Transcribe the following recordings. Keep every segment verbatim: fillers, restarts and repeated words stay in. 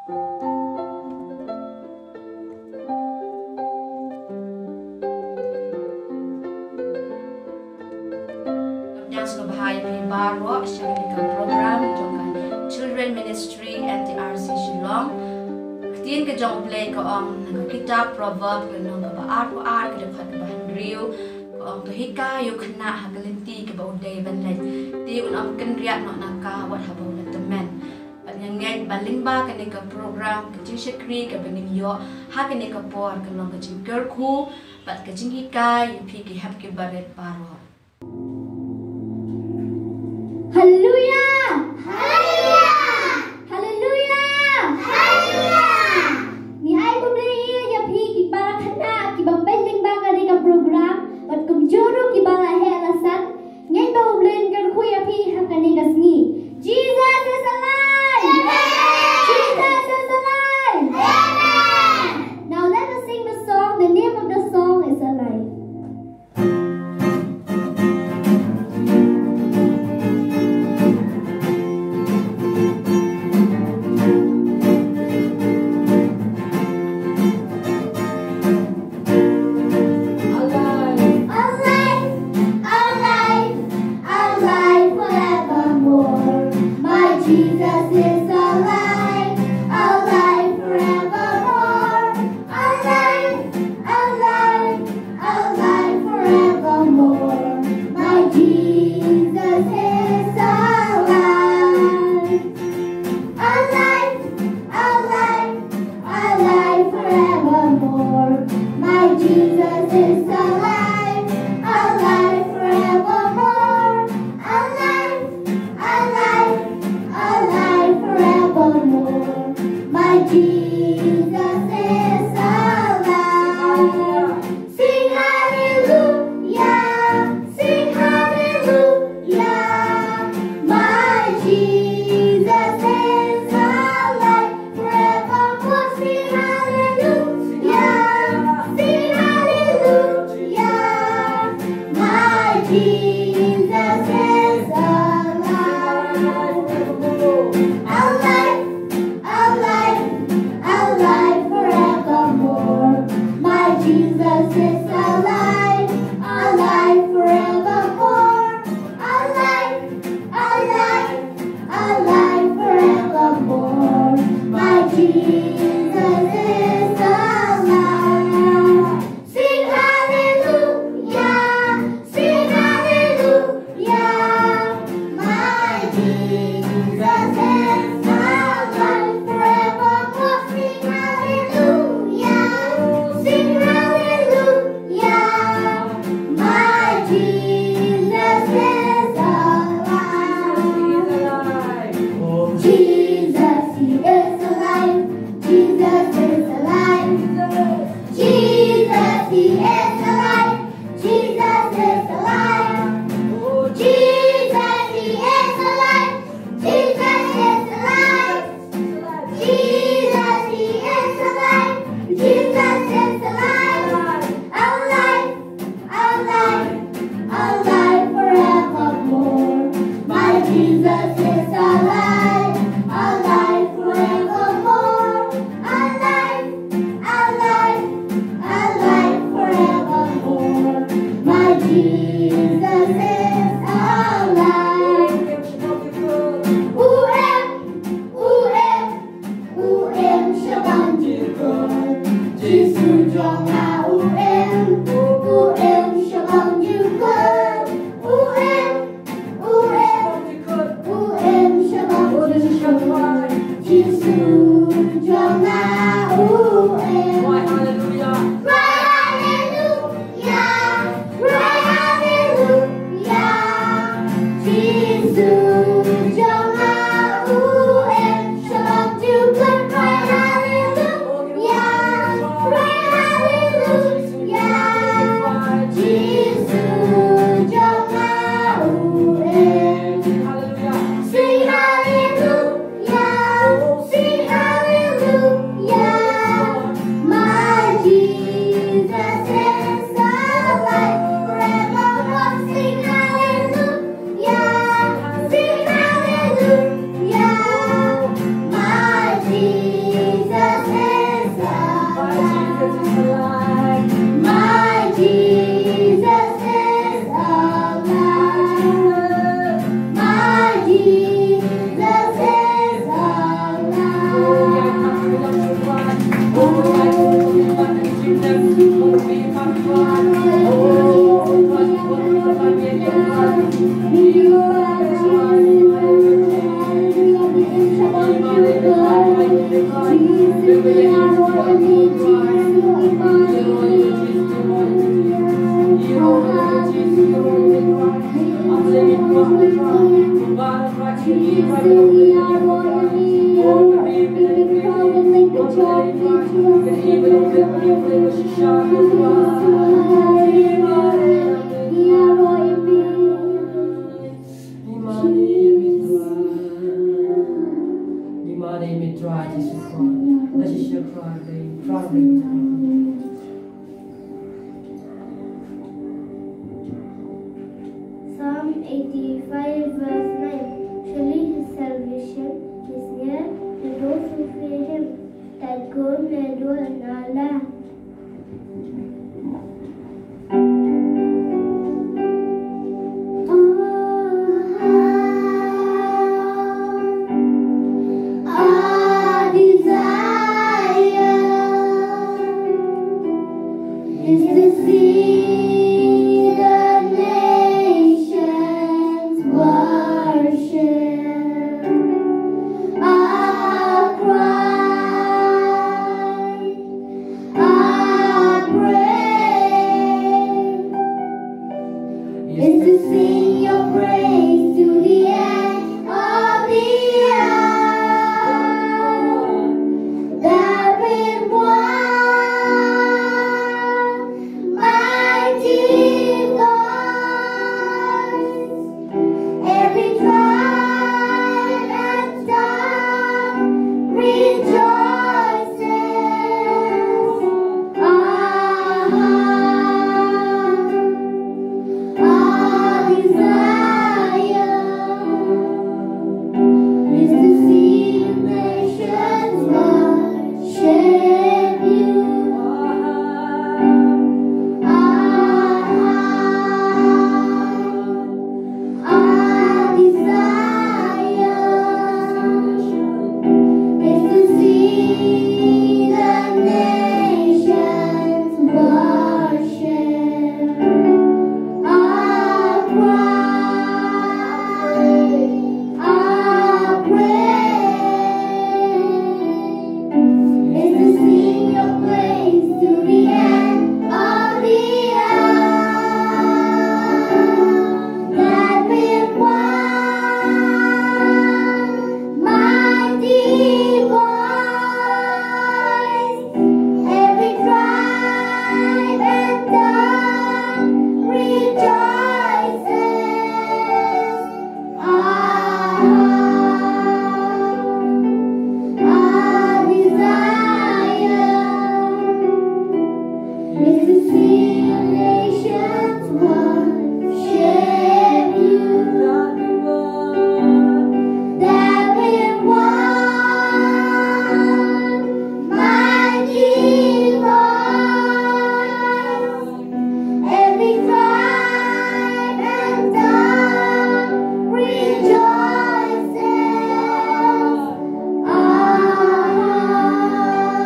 Ngam dang sngewbha ïa phi baroh sha kane ka program jong ka Children Ministry N T R C Shillong. Ka ktien ka jong U Blei ka ong na ka kitab Proverb ka lynnong kaba arphew ar ka dkhot kaba hynriew ka ong, to hikai ïa u khynnah ha ka lynti kaba u dei ban leit, te un ym kynriah noh na ka wat haba u la tymmen. Bad nga ngeit ba lyngba kane ka program ka jingshakri kaba ngin ïoh ha kane ka por kan long ka jingkyrkhu bad ka jinghikai ïa phi ki hep ki barit baroh. Haleluya! Haleluya! Haleluya! Haleluya! Ngi ai khublei ïa phi ki para khynnah kiba peit lyngba kane ka program bad kumjuh ruh kiba la heh la san. Ngeit ba U Blei un kyrkhu ïa phi ha kane ka sngi. Jesus is alive! Amen! Jesus is alive! Amen! Now let us sing the song. The name of the song is Alive. Alive, alive, alive forevermore. My Jesus is alive, alive forevermore. Alive, alive, alive forevermore. My Jesus is alive. Alive, alive, alive forevermore. My Jesus is alive, alive forevermore. Alive, alive, alive forevermore. My Jesus is alive. Sing hallelujah, sing hallelujah. My Jesus is alive forevermore. Sing hallelujah, sing hallelujah. My Jesus is alive. Alive, alive, alive forevermore. My Jesus is alive, alive forevermore. Alive, alive, alive forevermore. My Jesus is alive. Sing hallelujah, sing hallelujah. My Jesus is alive forevermore. Sing hallelujah, sing hallelujah. My Jesus is alive. Jesus, he is alive. Jesus is alive. Jesus, he is alive. Jesus is alive. Jesus, he is alive. Jesus is alive. Jesus, he is alive. Jesus is alive. Alive, alive, alive forevermore. My Jesus is alive, alive forevermore. Alive, alive, alive forevermore. My Jesus is alive. U M, U M, U M shaphang jingkut. Jisu jong nga U M, U M shaphang jingkut. U M, U M, U M shaphang jingkut. Jisu jong nga U M. Cry hallelujah. Cry hallelujah. Cry hallelujah. Jisu jong nga U M shaphang jingkut. Cry hallelujah. Cry hallelujah. Jisu jong nga U M. Sing hallelujah. Sing hallelujah. Psalm eighty-five verse nine. Surely his salvation is near to those who fear him, that go in their dwell in our land. Our desire is to see the nations worship. Our cry, our prayer is to sing your praise to the end of the earth. That with one mighty voice, every tribe and tongue rejoices. Our heart, our desire is to see nations worship you. Our heart, our desire is to see the nations worship. Our cry, our prayer is to sing your praise to the end of the earth. That with one mighty voice, every tribe and tongue rejoices. Our heart, our desire is to see your nations worship you. That with one mighty voice, every tribe and tongue rejoices. Our heart,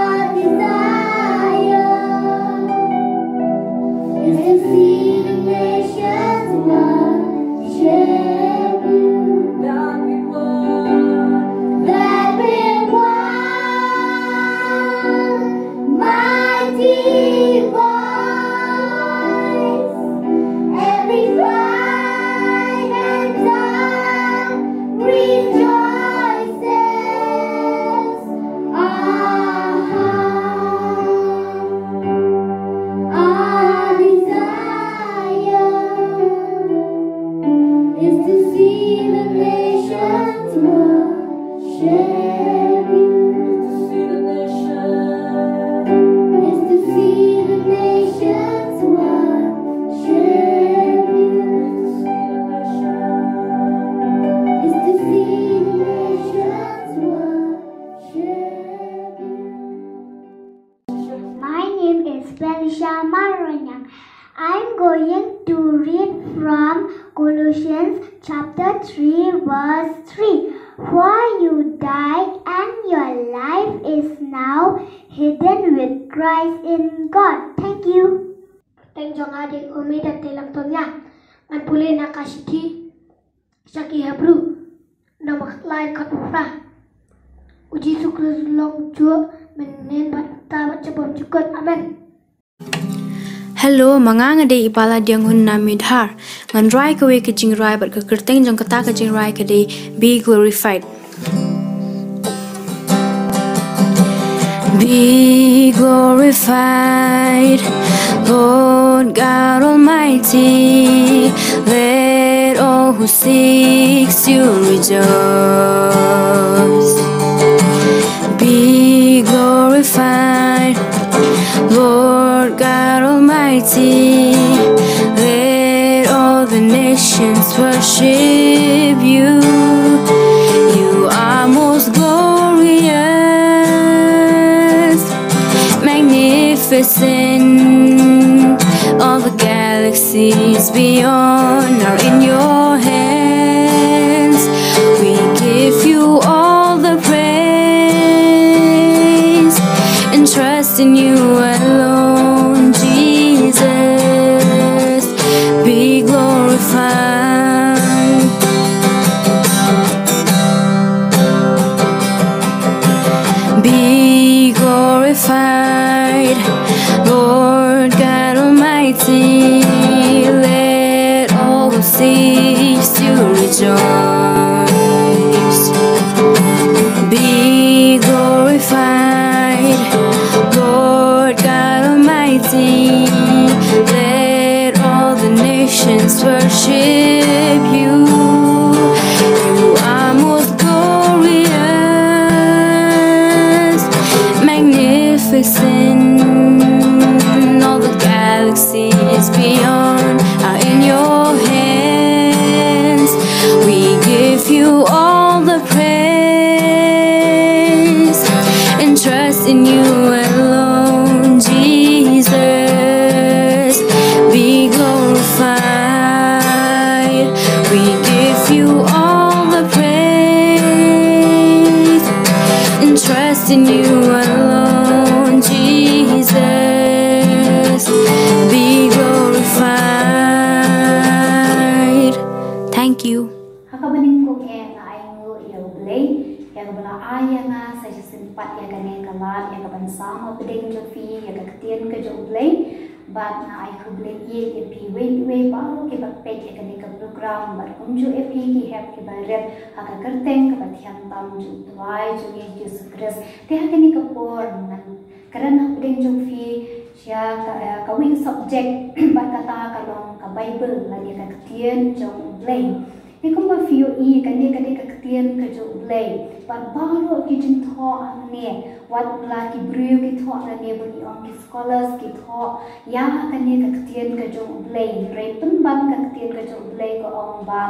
our desire is to see the nations worship you. That with one, that with one mighty voice, every tribe and tongue rejoices. Our heart, our desire is to see the nations worship you. To see the nations. Is to see the nations worship you. Is to see the nations worship you. My name is Felicia Maronyang. I'm going to read from Colossians chapter three, verse three. For you died, and your life is now hidden with Christ in God. Thank you. Teng jong nga dei u Midat Telang Tonia. Ngan pule na ka shithi sha ki Hebru. Namba khatlai, khatphra. U Jisu Khrist u long juh mynhynnin bad mynta bad shaphang jukut. Amen. Hello, ma nga nga dei i Bala Dianghun na Mydhar. Ngan rwai kawei ka jingrwai bad ka kyrteng jong kata ka jingrwai ka dei Be Glorified. Be glorified, Lord God Almighty. Let all who seeks you rejoice. Be glorified, Lord God Almighty. Let all the nations worship you. You are most glorious, magnificent. All the galaxies beyond are in your hands. We give you all the praise and trust in you alone, Jesus. Be glorified. Be glorified, Lord God Almighty. Let all who seeks you rejoice. Be glorified, Lord God Almighty. Let all the nations worship you. You are most glorious, magnificent. All the galaxies beyond are in your hands. We give you all the praise and trust in you alone, Jesus. Be glorified. We give you all the praise and trust in you alone, Jesus. Be glorified. Thank you. Ha kaba nyngkong eh nga ai nguh ïa U Blei ïa kaba la ai ïa nga sa shisien pat ïa kane ka lad ïa kaban sam hapdeng jong phi ïa ka ktien ka jong U Blei. Bad nga ai khublei ïa phi iwei pa iwei baroh kiba peit ïa kane ka program bad kumjuh ïa phi ki hep kiba rit ha ka kyrteng kaba thiang tam jong U Trai jong ngi Jisu Khrist. Te ha kane ka por ngan kren hapdeng jong phi sha ka, eh, kawei ka subject bad kata ka long ka Baibl lane ka ktien jong U Blei. Te kumba phi ïohi kane ka dei ka ktien ka jong U Blei bad baroh ki jingthoh hangne, wat la ki briew ki thoh lane ba ngi ong ki scholars ki thoh ïa kane ka ktien ka jong U Blei. Hynrei pynban ka ktien ka jong U Blei ka ong ba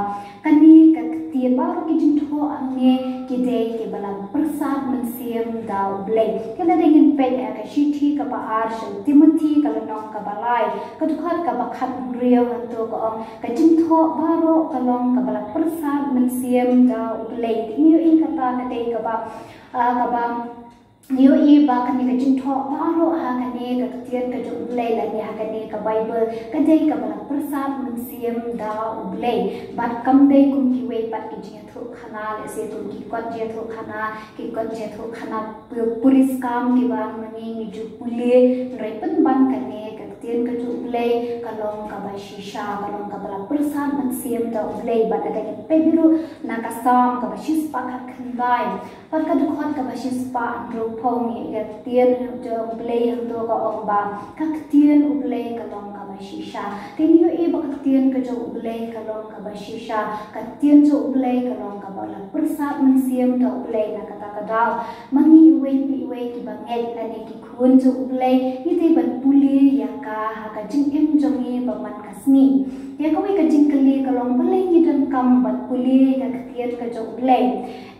kane ka ktien baroh ki jingthoh hangne ki dei kiba la pyrsad mynsiem da U Blei. Te lada ngin peit ha ka shithi kaba ar sha u Timothi ka lynnong kaba lai ka dkhot kaba khathynriew hangto ka ong ka jingthoh baroh ka long kaba la pyrsad mynsiem da U Blei. Te ngi ïohi kata ka dei kaba, ah, kaba ngi ïohi ba kane ka jingthoh baroh ha kane ka ktien ka jong U Blei lane ha kane ka Baibl ka dei kaba la pyrsad mynsiem da U Blei. Bad kam dei kum kiwei pat ki jingïathuhkhana, lehse kum ki kot jingïathuhkhana, ki kot jingïathuhkhana pu-, puriskam kiba ngi ngi ju pule, hynrei pynban kane ka ktien ka jong U Blei ka long kaba shisha, ka long kaba la pyrsad mynsiem da U Blei. Bad lada ngin peit ruh na ka Salm kaba shispah khatkhyndai bad ka dkhot kaba shispah hynriewphew ngi ïohi ka ktien jong U Blei hangto ka ong ba ka ktien U Blei ka long kaba shisha. Te ngi ïohi ba ka ktien ka jong U Blei ka long kaba shisha, ka ktien jong U Blei ka long kaba la pyrsad mynsiem da U Blei. Na kata ka daw ma ngi iwei pa iwei kiba ngeit lane ki khun jong U Blei ngi dei ban pule ïa ka ha ka jingim jong ngi ba man ka sngi. Ïa kawei ka jingkylli ka long balei ngi donkam ban pule ïa ka ktien ka jong U Blei.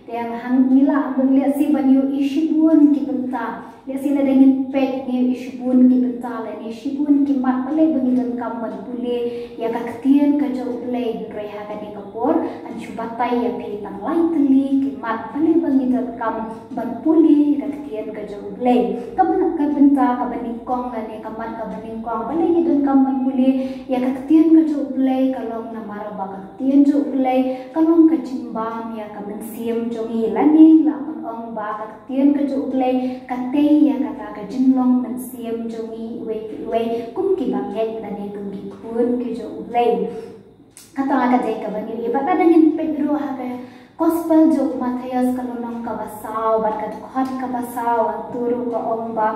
Te hangta ngi lah ban lehse ban ïohi shibun ki bynta. Lehse lada ngin peit ngi ïohi shibun ki bynta lane shibun ki mat balei ba ngi donkam ban pule ïa ka ktien ka jong U Blei. Hynrei ha kane ka por ngan shu batai ïa phi tang lai tylli ki Mat, balei ba ngi donkam ban pule ïa ka ktien ka jong U Blei? Ka byn-, ka bynta kaba nyngkong lane ka mat kaba nyngkong, balei ngi donkam ban pule ïa ka ktien ka jong U Blei? Ka long namar ba ka ktien jong U Blei ka long ka jingbam ïa ka mynsiem jong ngi, lane lah ban ong ba ka ktien ka jong U Blei ka tei ïa kata ka jinglong mynsiem jong ngi iwei pa iwei kum kiba ngeit lane kum ki khun ki jong U Blei. Kata ka dei kaba ngi ïohi bad lada ngin peit ruh ha ka Gospel jong u Mathaios ka lynnong kaba saw bad ka dkhot kaba saw, hangto ruh ka ong ba,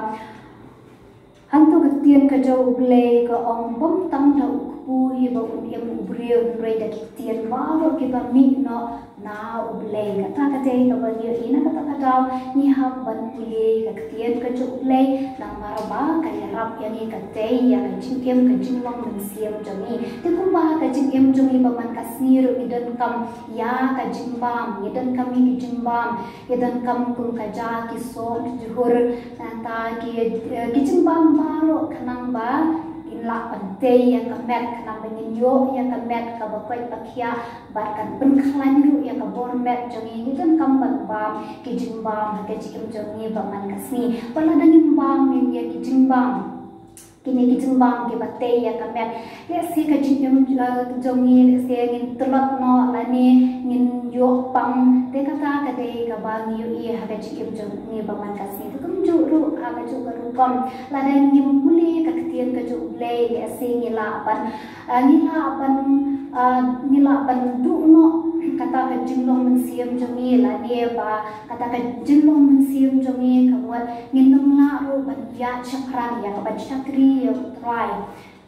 hangto ka ktien ka jong U Blei ka ong, bym tang da u kpu hi ba un im u briew, hynrei da ki ktien baroh kiba mih noh na U Blei. Kata ka dei kaba ngi ïohi, na kata ka daw ngi hap ban pule ka ktien ka jong U Blei, namar ba ka ïarap ïa ngi, ka tei ïa ka jingim, ka jinglong mynsiem jong ngi. Te kumba ka jingim jong ngi ba man ka sngi ruh ngi donkam ïa ka jingbam, ngi donkam ïa ka jingbam, ngi donkam kum ka ja, ki soh, ki jhur, nangta ki, eh, ki jingbam baroh khnang ba ngin lah ban tei ïa ka met, khnang ba ngin ïoh ïa ka met kaba koit ba khiah, bad kan pynkhlaiñ ruh ïa ka bor met jong ngi. Ngi donkam ban bam ki jingbam ha ka jingim jong ngi ba man ka sngi. Bad lada ngim bam ïa ki jingbam, kine ki jingbam kiba tei ïa ka met, lehse ka jingim, eh, jong ngi lehse ngin tlot noh lane ngin ïoh pang. Te kata ka dei kaba ngi ïohi ha ka jingim jong ngi ba man ka sngi. Te kumjuh ruh ha kajuh ka rukom, lada ngim pule ka ktien ka jong U Blei, lehse ngi lah ban, eh, ngi lah ban, eh, ngi lah ban duh noh kata ka jinglong mynsiem jong ngi, lane ba kata ka jinglong mynsiem jong ngi ka mut ngin ym lah ruh ban ïaid shaphrang ïa ka ban shakri ïa U Trai.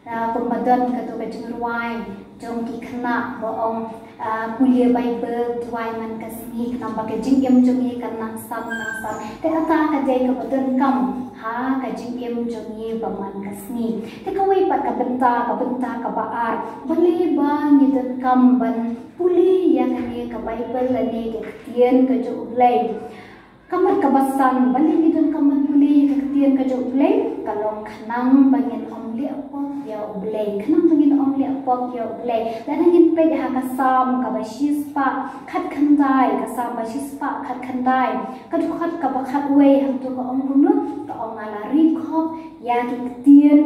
Ah, kumba don kato ka jingrwai jong ki khynnah ba ong, ah, pule Baibl duwai man ka sngi, khnang ba ka jingim jong ngi kan nang sam nang sam. Te kata ka dei kaba donkam ha ka jingim jong ngi ba man ka sngi. Te kawei pat ka bynta, ka bynta kaba ar, balei ba ngi donkam ban pule ïa kane ka Baibl lane ka ktien ka jong U Blei? Ka mat kaba san, balei ngi donkam ban pule ïa ka ktien ka jong U Blei? Ka long khnang ba ngin ym leh pop ïa U Blei, khnang ba ngin ym leh pop ïa U Blei. Lada ngin peit ha ka Salm kaba shispah khatkhyndai, ka Salm ba shispah khatkhyndai, ka dkhot kaba khatwei, hangto ka ong kumno? Ka ong, nga la ri khop ïa ki ktien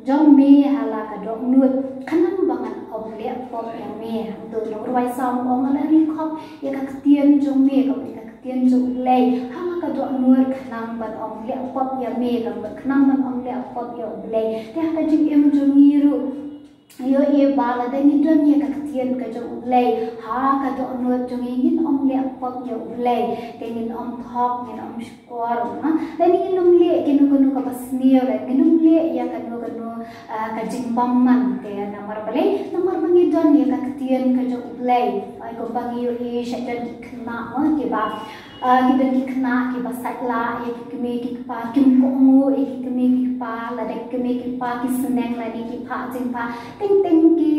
jong me ha la ka dohnud, khnang ba ngan ym leh pop ïa me. Hangto u nongrwai Salm u ong, nga la ri khop ïa ka ktien jong me, ka mut ka ktien jong U Blei, ha la ka dohnud, khnang ban ym leh pop ïa me, ka mut khnang ban ym leh pop ïa U Blei. Te ha ka jingim jong ngi ruh, ïohi ba lada ngi don ïa ka ktien ka jong U Blei ha ka dohnud jong ngi, ngin ym leh pop ïa U Blei. Te ngin ym thok, ngin ym shukor, ha? Lane ngin ym leh kano kano kaba sniew, lane ngin ym leh ïa kano kano, ah, ka jingbymman. Te namar balei? Namar ba ngi don ïa ka ktien ka jong U Blei. Ai, kumba ngi ïohi, sha don ki khynnah, ha, kiba, ah, ki don ki khynnah kiba sait lah ïa ki kmie ki kpa, kim kohnguh ïa ki kmie ki kpa, lada ki kmie ki kpa ki sneng lane ki phah jingphah, teng teng ki,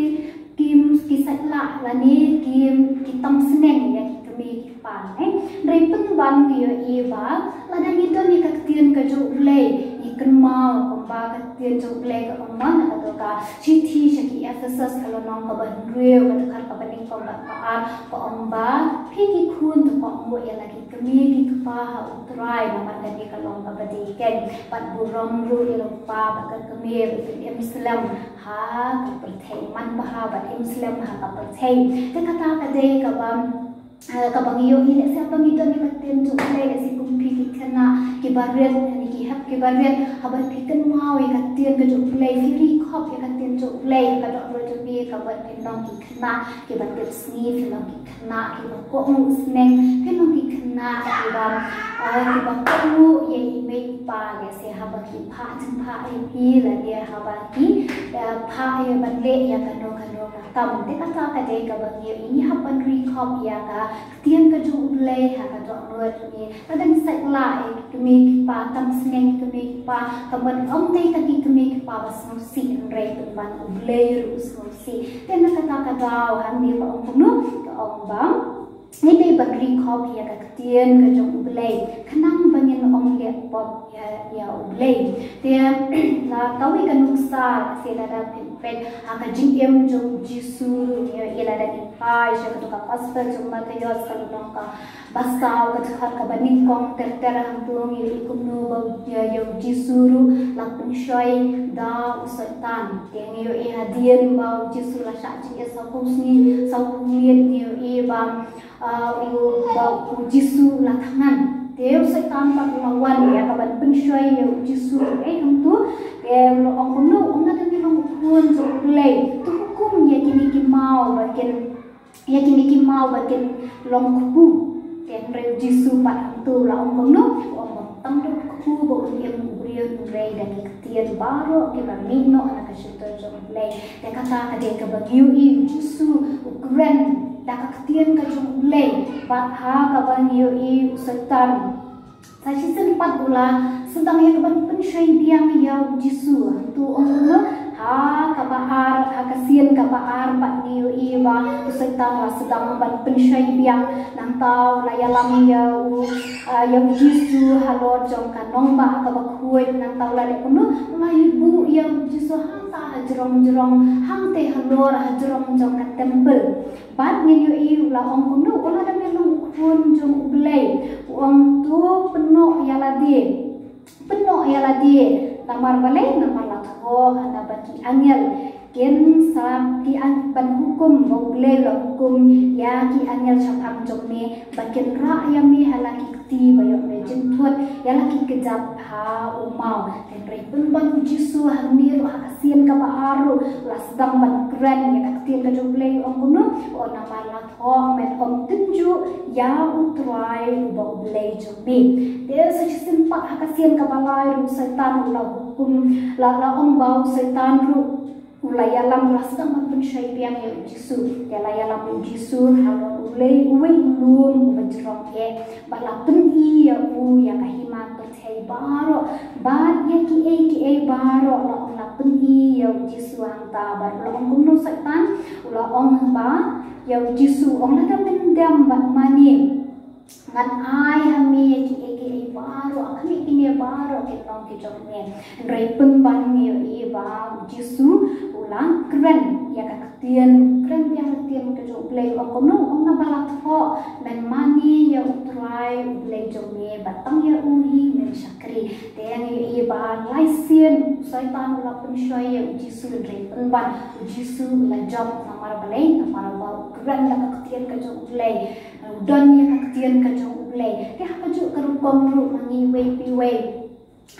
ki, ki sait lah lane ki, ki tam sneng ïa ki kmie ki kpa, eh. Hynrei pynban ngi ïohi ba lada ngi don ïa ka ktien ka jong U Blei, ngi kynmaw kumba ka ktien jong U Blei ka ong, man la kato ka shithi sha ki Ephesos ka lynnong kaba hynriew, ka dkhot kaba nyngkong bad kaba ar, ka ong ba, phi ki khun, to kohnguh ïa la ki kmie ki kpa ha U Trai, namar kane ka long kaba dei keiñ, bad burom ruh ïa la u kpa bad ka kmie, bad kin im slem ha ka pyrthei, man bha bad im slem ha ka pyrthei. Te kata ka dei kaba, eh, kaba ngi ïohi, lehse haba ngi don ïa ka ktien jong U Blei, lehse kum phi ki khynnah kiba rit, lane ki hep kiba rit, haba phi kynmaw ïa ka ktien ka jong U Blei, phi ri khop ïa ka ktien jong U Blei ha ka dohnud jong phi, ka mut phin long ki khynnah kiba tip sngi, phin long ki khynnah kiba kohnguh sneng, phin long ki khynnah kiba, ah, kiba kohnguh ïa i mei i pa, lehse haba ki phah jingphah ïa phi, lane haba ki, ah, phah ïa ban leh ïa kano kano ka kam. Te kata ka dei kaba ngi ïohi, ngi hap ban ri khop ïa ka ktien ka jong U Blei ha ka dohnud jong ngi. Lada ngi sait lah ïa ki kmie ki kpa, tam sneng ki kmie ki kpa, ka mut ym dei tang ki kmie ki kpa ba sngewsih, hynrei pynban U Blei ruh u sngewsih. Te na kata ka daw hangne ka ong kumno? Ka ong ba ngi dei ban ri khop ïa ka ktien ka jong U Blei, khnang ba ngin ym leh pop ïa, ïa U Blei. Te la kawei ka nuksa, lehse lada phin peit ha ka jingim jong U Jisu ruh, ïa, ïa lada ngin phai sha kato ka Gospel jong u Mathaios ka lynnong ka Ba saw ka dkhot kaba nyngkong ter ter hangto ngi ïohi kumno ba ïa, ïa u Jisu ruh la pynshoi da u Soitan. Te ngi ïohi hadien ba u Jisu la shah jingïaseng saw phew sngi, saw phew miet ngi ïohi ba, ah, u, ba u Jisu la thngan. Te u Soitan pat u la wan ïa kaban pynshoi ïa u Jisu. Eh, hangto, te u la ong kumno, u ong lada me long u khun jong u Blei, to hukum ïa kine ki maw ba kin ïa kine ki maw ba kin long kpu. Te hynrei u Jisu pat hangto u la ong kumno, u ong ba tang da u kpu ba un im u briew, hynrei da ki ktien baroh kiba mih noh na ka shyntur jong u Blei. Te kata ka dei kaba ngi ïohi u Jisu u kren da ka ktien ka jong u Blei. Bad ha kaba ngi ïohi u Soitan sa shisien pat u la sdang ïa kaban pynshoi biang ïa u Jisu. Hangto u ong kumno, ha kaba ar, ha ka sien kaba ar pat ngi ïohi ba u Soitan la sdang ban pynshoi biang. Nangta u la ïalam ïa u, ah, ïa u Jisu halor jong ka nongbah kaba khuid. Nangta u la leh kumno, u la ïabuh ïa u Jisu hangta ha jrong jrong, hangtei halor ha jrong jong ka temple. Bad ngin ïohi u la ong kumno, u ong lada me long u khun jong u Blei, u ong to pynnoh ïa lade, pynnoh ïa lade. Namar balei? Namar la thoh ha naba ki angel kin sa, ki ang-, ban hukum, ba u Blei u la hukum ïa ki angel shaphang jong me ba kin rah ïa me ha la ki kti ba ïoh me jingthut ïa la ki kjat ha u maw. Te hynrei pynban u Jisu hangne ruh ha ka sien kaba ar ruh u la sdang ban kren ïa ka ktien ka jong u Blei, u ong kumno, u ong namar la thoh, men ym tynjuh ïa u Trai uba u Blei jong me. Te sa shisien pat ha ka sien kaba lai ruh u Soitan u la hukum, la, la ong ba u Soitan ruh u la ïalam, la sdang ban pynshoi biang ïa u Jisu. Te la ïalam u Jisu halor u lei, uwei u lum uba jrong eh, bad la pyni ïa u ïa ka hima pyrthei baroh bad ïa kiei kiei baroh. La ong, la pyni ïa u Jisu hangta bad la ong kumno u Soitan? U la ong ba ïa u Jisu, ong lada men dem bad mane, ngan ai ha me ïa kiei kiei baroh, ha kane kine baroh kin long ki jong me. Hynrei pynban ngi ïohi ba u Jisu u la kren ïa ka ktien, kren biang ka ktien ka jong u Blei, u ong kumno, u ong naba la thoh, men mane ïa u Trai u Blei jong me bad tang ïa u hi men shakri. Te ngi ïohi ba lai sien u Soitan u la pynshoi ïa u Jisu, hynrei pynban u Jisu u la jop. Namar balei? Namar ba u kren da ka ktien ka jong u Blei, u don ïa ka ktien ka jong u Blei. Te ha kajuh ka rukom ruh ma ngi iwei pa iwei,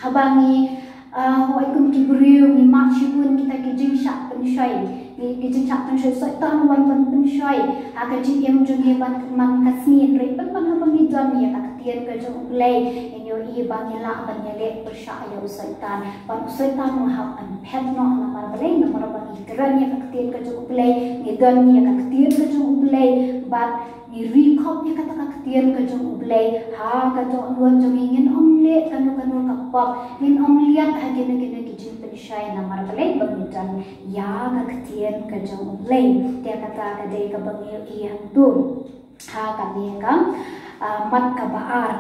haba ngi, ah, hooid kum ki briew ngi mad shibun kita ki jingshah pynshoi, ki, ki jingshah pynshoi. U Soitan u wan ban pynshoi ha ka jingim jong ngi ban man ka sngi, hynrei pynban haba ngi don ïa ka ktien ka jong u Blei, ngi ïohi ba ngi lah ban ïaleh pyrshah ïa u Soitan, bad u Soitan u hap ban phet noh. Namar balei? Namar ba ngi kren ïa ka ktien ka jong u Blei, ngi don ïa ka ktien ka jong u Blei, bad ngi ri khop ïa kata ka ktien ka jong u Blei ha ka dohnud jong ngi. Ngin ym leh kano kano ka pop, ngin ym liat ha kino kino ki jingpynshoi. Namar balei? Ba ngi don ïa ka ktien ka jong u Blei. Te kata ka dei kaba ngi ïohi hangto ha kane ka, ah, mat kaba ar.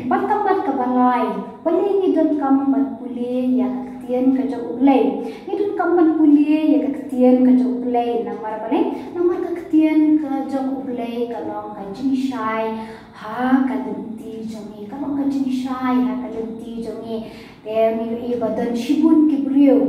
Bad ka mat kaba lai, balei ngi donkam ban pule ïa ka ktien ka jong u Blei? Ngi donkam ban pule ïa ka ktien ka jong u Blei. Namar balei? Namar ka ktien ka jong u Blei ka long ka jingshai ha ka lynti jong ngi, ka long ka jingshai ha ka lynti jong ngi. Te ngi ïohi ba don shibun ki briew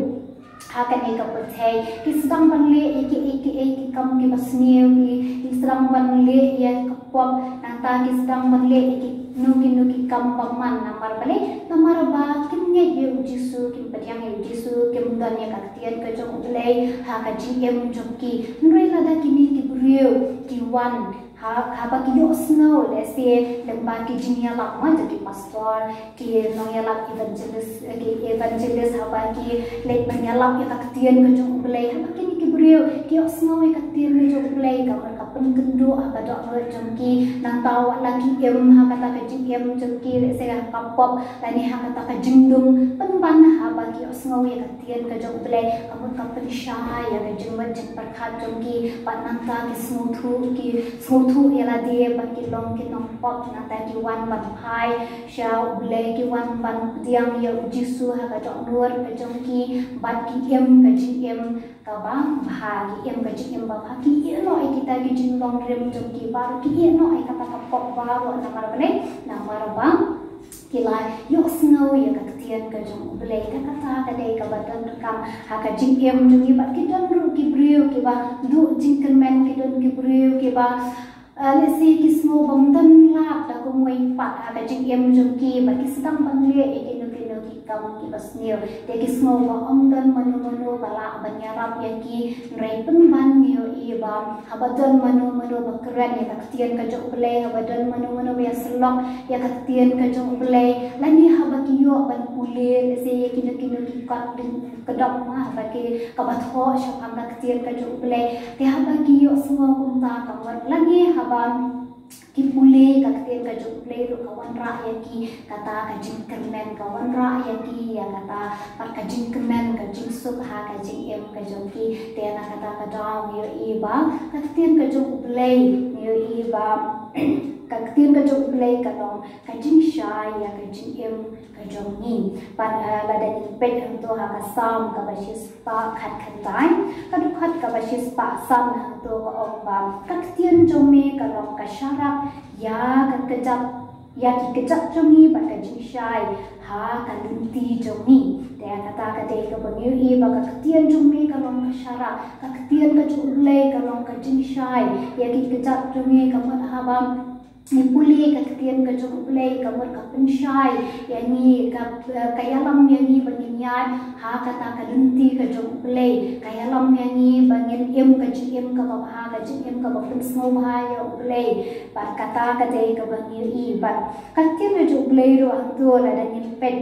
ha kane ka pyrthei ki sdang ban leh ïa kiei kiei ki kam kiba sniew, ki, ki sdang ban leh ïa ka pop, nangta ki sdang ban leh ïa kino kino ki kam bymman. Namar balei? Namar ba kim ngeit ïa u Jisu, kim pdiang ïa u Jisu, kim don ïa ka ktien ka jong u Blei ha ka jingim jong ki. Hynrei lada kine ki briew ki wan ha, haba ki ïohsngew, lehse lyngba ki jingïalap ma jong ki pastor, ki nongïalap evangelist, eh, ki evangelist, haba ki leit ban ïalap ïa ka ktien ka jong u Blei, haba kine ki briew ki ïohsngew ïa ka ktien ka jong u Blei, ka mut ka pynkynduh ha ka dohnud jong ki. Nangta wat la ki im ha kata ka jingim jong ki, lehse ha ka pop lane ha kata ka jinglong, pynban haba ki ïohsngew ïa ka ktien ka jong u Blei, ka mut ka pynshai ïa ka jingmut jingpyrkhat jong ki, bad nangta ki sngewthuh, ki sngewthuh ïa lade ba ki long ki nongpop, nangta ki wan ban phai sha u Blei, ki wan ban pdiang ïa u Jisu ha ka dohnud ka jong ki, bad ki im ka jingim kaba bha, ki im ka jingim ba bha, ki ïeh noh ïa kita ki jinglong rim jong ki baroh, ki ïeh noh ïa kata ka pop baroh. Namar balei? Namar ba ki la ïohsngew ïa ka ktien ka jong U Blei. Te kata ka dei kaba don ruh ha ka jingim jong ngi. Bad ki don ruh ki briew kiba duh jingkyrmen, ki don ki briew kiba Ah, lehse ki sngew ba ym don lad da kumwei pat ha ka jingim jong ki, bad ki sdang ban leh ïa kino kino ki kam kiba sniew. Te ki sngew ba ym don mano mano ba lah ban ïarap ïa ki. Hynrei pynban ngi ïohi ba haba don mano mano ba kren ïa ka ktien ka jong U Blei, haba don mano mano ba ïasyllok ïa ka ktien ka jong U Blei, lane haba ki ïoh ban pule lehse ïa kino kino ki kot ding ka dok ma haba ki, kaba thoh shaphang ka ktien ka jong U Blei. Te haba ki ïohsngew kumta, ka mut lane haba ki pule ka ktien ka jong U Blei ruh, ka wanrah ïa ki kata ka jingkyrmen, ka wanrah ïa ki ïa kata pat ka jingkmen, ka jingsuk ha ka jingim ka jong ki. Te na kata ka daw ngi ïohi ba ka ktien ka jong U Blei, ngi ïohi ba ka ktien ka jong U Blei ka long ka jingshai ïa ka jingim ka jong ngi. Bad, eh, lada ngin peit hangto ha ka Salm kaba shispah khatkhyndai, ka dkhot kaba shispah san hangto ka ong ba ka ktien jong me ka long ka sharak ïa ka kjat, ïa ki kjat jong ngi, bad ka jingshai ha ka lynti jong ngi. Te kata ka dei kaba ngi ïohi ba ka ktien jong me ka long ka sharak, ka ktien ka jong U Blei ka long ka jingshai ïa ki kjat jong ngi. Ka mut haba ngi pule ka ktien ka jong U Blei, ka mut ka pynshai ïa ngi, ka, ka ïalam ïa ngi ba ngin ïaid ha kata ka lynti ka jong U Blei, ka ïalam ïa ngi ba ngin im ka jingim kaba bha, ka jingim kaba pynsngewbha ïa U Blei. Bad kata ka dei kaba ngi ïohi. Bad ka ktien ka jong U Blei ruh hangto lada ngin peit,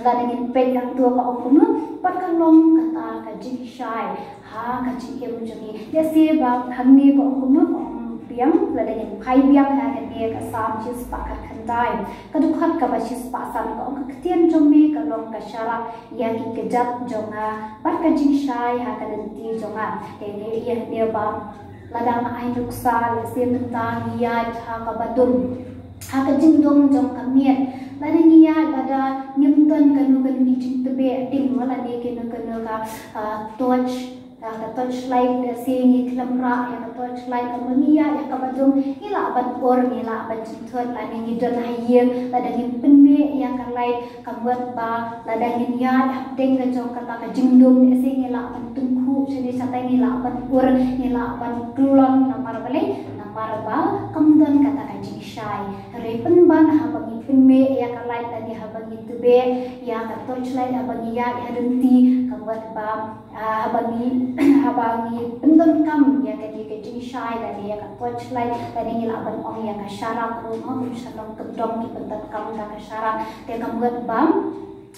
lada ngin peit hangto ka ong kumno, bad ka long kata ka jingshai ha ka jingim jong ngi. Lehse ba hangne ka ong kumno, ka ong biang, lada ngin phai biang ha kane ka Salm shispah khatkhyndai, ka dkhot kaba shispah san, ka ong ka ktien jong me ka long ka sharak ïa ki kjat jong nga, bad ka jingshai ha ka lynti jong nga. Te ngi ïohi hangne ba lada nga ai nuksa, lehse mynta ngi ïaid ha kaba dum, ha ka jingdum jong ka miet. Lada ngi ïaid, lada ngim don kano kano ki jingtbeh ding, lane kano kano ka, ah, torch, ah, ka torchlight, lehse ngi khlem rah ïa ka torchlight, haba ngi ïaid ha kaba dum ngi lah ban ur, ngi lah ban jynthut. Lane ngi don ha ïing, lada ngim pynmih ïa ka light, ka mut ba lada ngin ïaid hapdeng ka jong kata ka jingdum, lehse ngi lah ban tyngkhuh shane shatai, ngi lah ban ur, ngi lah ban kyllon. Namar balei? Namar ba kam don kata ka jingshai. Hynrei pynban haba ngi pynmih ïa ka light, lane haba ngi tbeh ïa ka torchlight, haba ngi ïaid ha lynti, ka mut ba, ah, haba ngi, haba ngi pyndonkam ïa kane ka jingshai, lane ïa ka torchlight, lane ngi lah ban ong ïa ka sharak ruh, ma, kum sha nongkyndong ki pyndonkam da ka sharak. Te ka mut ba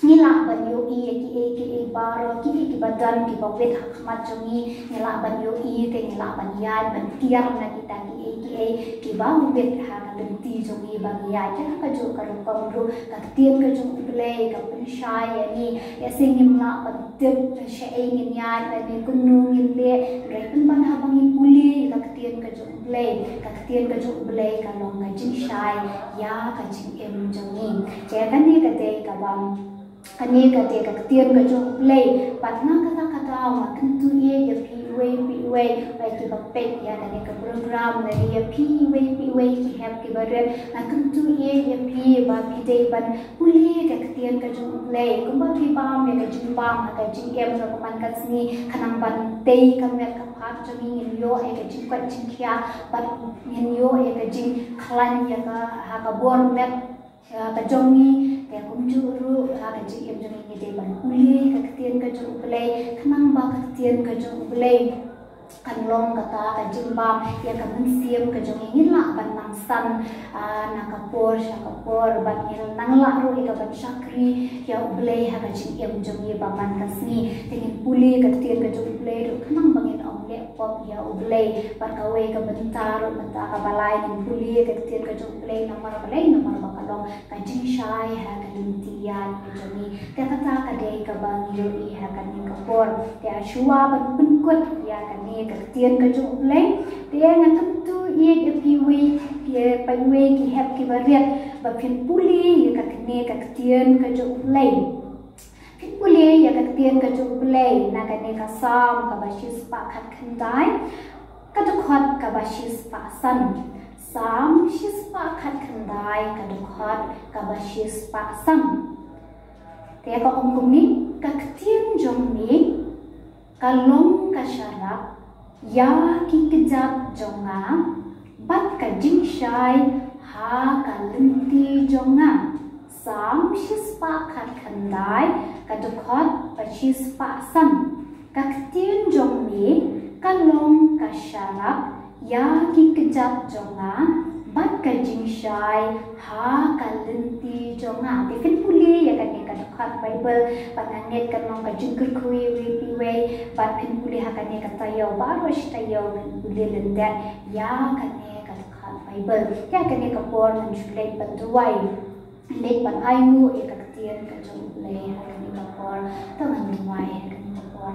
ngi lah ban ïohi ïa kiei kiei baroh, kiei kiba don kiba wit ha khmat jong ngi, ngi lah ban ïohi, te ngi lah ban ïaid ban tiar na kita kiei kiei kiba wit ha ka lynti jong ngi ba ngi ïaid. Te ha kajuh ka rukom ruh ka ktien ka jong U Blei ka pynshai ïa ngi. Lehse ngim lah ban tip shaei ngin ïaid lane kumno ngin leh, hynrei pynban haba ngi pule ka ktien ka jong U Blei, ka ktien ka jong U Blei ka long ka jingshai ïa ka jingim jong ngi. Te kane ka dei kaba, kane ka dei ka ktien ka jong U Blei. Bad na kata ka daw nga kyntu ïa phi iwei pa iwei, ba ïa kiba peit ïa kane ka program, lane ïa phi iwei pa iwei ki hep kiba rit, nga kyntu ïa phi ba phi dei ban pule ka ktien ka jong U Blei. Kumba phi bam ïa ka jingbam ha ka jingim, ha ka man ka sngi, khnang ban tei ka met ka phad jong ngi, ngin ïoh ïa ka jingkoit jingkhiah, bad ngin ïoh ïa ka jingkhlaiñ ïa ka, ha ka bor met, ïa ka jong ngi. Te kumjuh ruh ha ka jingim jong ngi, ngi dei ban pule ka ktien ka jong U Blei, khnang ba ka ktien ka jong U Blei kan long kata ka jingbam ïa ka mynsiem ka jong ngi. Ngin lah ban nang san, ah, na ka por sha ka por, bad ngin nang lah ruh ïa ka ban shakri ïa U Blei ha ka jingim jong ngi ba man ka sngi. Te ngin pule ka ktien ka jong U Blei ruh khnang ba ngin ym leh pop ïa U Blei. Bad kawei ka bynta ruh, bynta kaba lai, ngin pule ka ktien ka jong U Blei namar balei? Namar ba ka long ka jingshai ha ka lynti ïaid ka jong ngi. Te kata ka dei kaba ngi ïohi ha kane ka por. Te shuwa ban pynkut ïa kane ka ktien ka jong U Blei, te nga kyntu ïa phi iwei, ïa phi iwei ki hep kiba rit, ba phin pule ïa kane ka ktien ka jong U Blei. Phin Pule ïa ka ktien ka jong U Blei na kane ka Salm kaba shispah khatkhyndai, ka dkhot kaba shispah san. Salm shispah khatkhyndai, ka dkhot kaba shispah san. Te ka ong kumne: Ka ktien jong me ka long ka sharap ïa ki kjat jong nga, bad ka jingshai ha ka lynti jong nga. Salm shispah khatkhyndai, ka dkhot ba shispah san. Ka ktien jong me ka long ka sharap ïa ki kjat jong nga, bad ka jingshai ha ka lynti jong nga. Te phin pule ïa kane ka dkhot Baibl, bad nga ngeit kan long ka jingkyrkhu ïa iwei pa iwei, bad phin pule ha kane ka taïew baroh shi taïew, phin pule lyndet ïa kane ka dkhot Baibl. Ïa kane ka por ngan shu leit ban duwai, leit ban ainguh ïa ka ktien ka jong U Blei ha kane ka por. To ngan duwai ha kane ka por.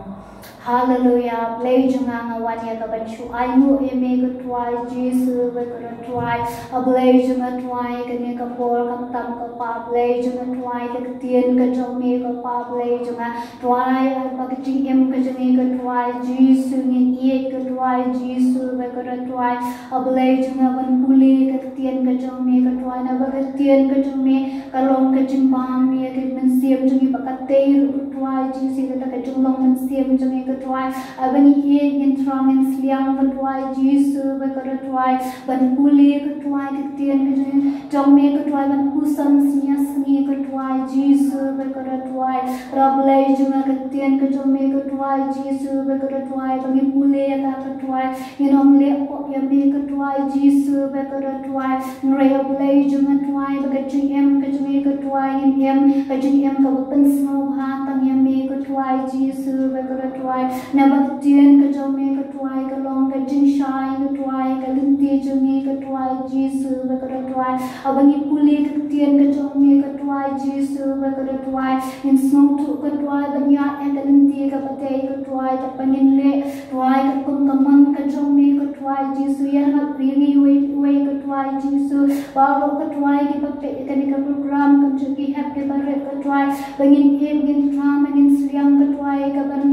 Haleluya, Blei jong nga, nga wan ïa ka ban shu ainguh ïa me ko Trai Jisu, ba ko Trai. A Blei jong nga Trai, kane ka por khamtam ko Pa, Blei jong nga Trai, ka ktien ka jong me ko Pa, Blei jong nga Trai, ba ka jingim ka jong ngi ko Trai Jisu, ngin ïeit ko Trai Jisu, ba ko Trai. A Blei jong nga, ban pule ka ktien ka jong me ko Trai, naba ka ktien ka jong me ka long ka jingbam ïa ka mynsiem jong ngi, ba ka tei ruh ko Trai Jisu, kata ka jinglong mynsiem jong ngi ko Trai. Haba ngi ïeit, ngin thrang, ngin sliang ko Trai Jisu, ba ko Trai. Ban pule ko Trai ka ktien ka jong, jong me ko Trai, ban pule sngewsih ko Trai Jisu, ba ko Trai. Ra Blei jong nga, ka ktien ka jong me ko Trai Jisu, ba ko Trai. Ba ngi pule ïa ka ko Trai, ngin ym leh pop ïa me ko Trai Jisu, ba ko Trai. Hynrei A Blei jong nga Trai, ba ka jingim ka jong ngi ko Trai, ngin im ka jingim kaba pynsngewbha tang ïa me ko Trai Jisu, ba ko Trai. Naba ka ktien ka jong me ko Trai ka long ka jingshai ko Trai, ka lynti jong ngi ko Trai Jisu, ba ko Trai. Haba ngi pule ka ktien ka jong me ko Trai Jisu, ba ko Trai. Ngin sngewthuh ko Trai, ban ïaid ha ka lynti kaba tei ko Trai, kaba ngin leh Trai, katkum ka mon ka jong me ko Trai Jisu, ïa nga ïa ngi iwei pa iwei ko Trai Jisu. Baroh ko Trai kiba peit ïa kane ka program, kumjuh ki hep kiba rit ko Trai, ba ngin im, ngin thrang, ba ngin sliang ko Trai, ka ban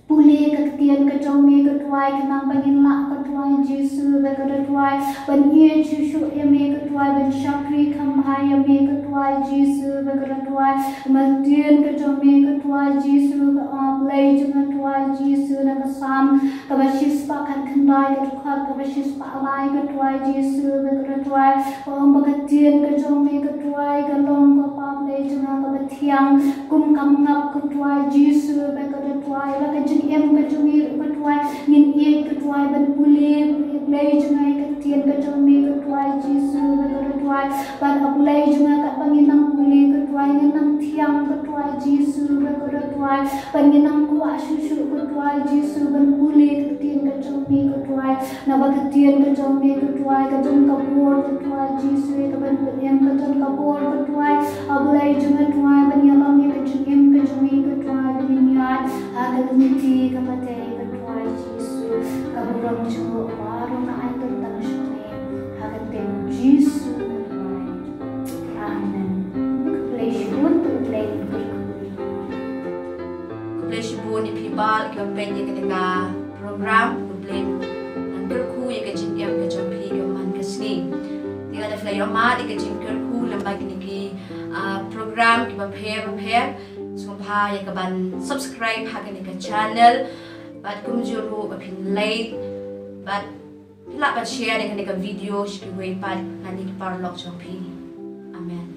pule ka ktien ka jong me ko Trai, khnang ba ngin lah ko Trai Jisu, ba ko Trai, ban ïeit shuh shuh ïa me ko Trai, ban shakri kham bha ïa me ko Trai Jisu, ba ko Trai. Ka ktien ka jong me ko Trai Jisu, ka ong, Blei jong nga Trai Jisu, na ka Salm kaba shispah khatkhyndai, ka dkhot kaba shispah lai ko Trai Jisu, ba ko Trai. Ka ong ba ka ktien ka jong me ko Trai ka long ko Pa Blei jong nga kaba thiang kum ka mngap ko Trai Jisu, ba ko Trai. Ba ka jingim ka jong ngi ko Trai, ngin ïeit ko Trai ban pule, Blei jong nga, ïa ka ktien ka jong me ko Trai Jisu, ba ko Trai. Bad A Blei jong nga, katba ngin nang pule ko Trai, ngin nang thiang ko Trai Jisu, ba ko Trai. Bad ngin nang kwah shuh shuh ko Trai Jisu ban pule ka ktien ka jong me ko Trai. Naba ka ktien ka jong me ko Trai ka don ka bor ko Trai Jisu, ka ban pynim ka don ka bor ko Trai. A Blei jong nga Trai, ban ïalam ïa ka jingim ka jong me ko Trai, ban ïaid ha ka lynti kaba tei ko Trai Jisu. Ka burom jong nga baroh nga ai tang sha me, ha ka kyrteng Jisu nga duwai. Amen. Khublei shibun, khublei shibun. Khublei shibun ïa phi baroh kiba peit ïa kane ka program, khublei, ngan kyrkhu ïa ka jingim ka jong phi ka man ka sngi. Te lada phi la ïohmad ïa ka jingkyrkhu lyngba kine ki, ah, program kiba pher bapher, sngewbha ïa ka ban subscribe ha kane ka channel, bad kumjuh ruh ba phin like, bad phi lah ban share ïa kane ka video sha kiwei pat na ki paralok jong phi. Amen.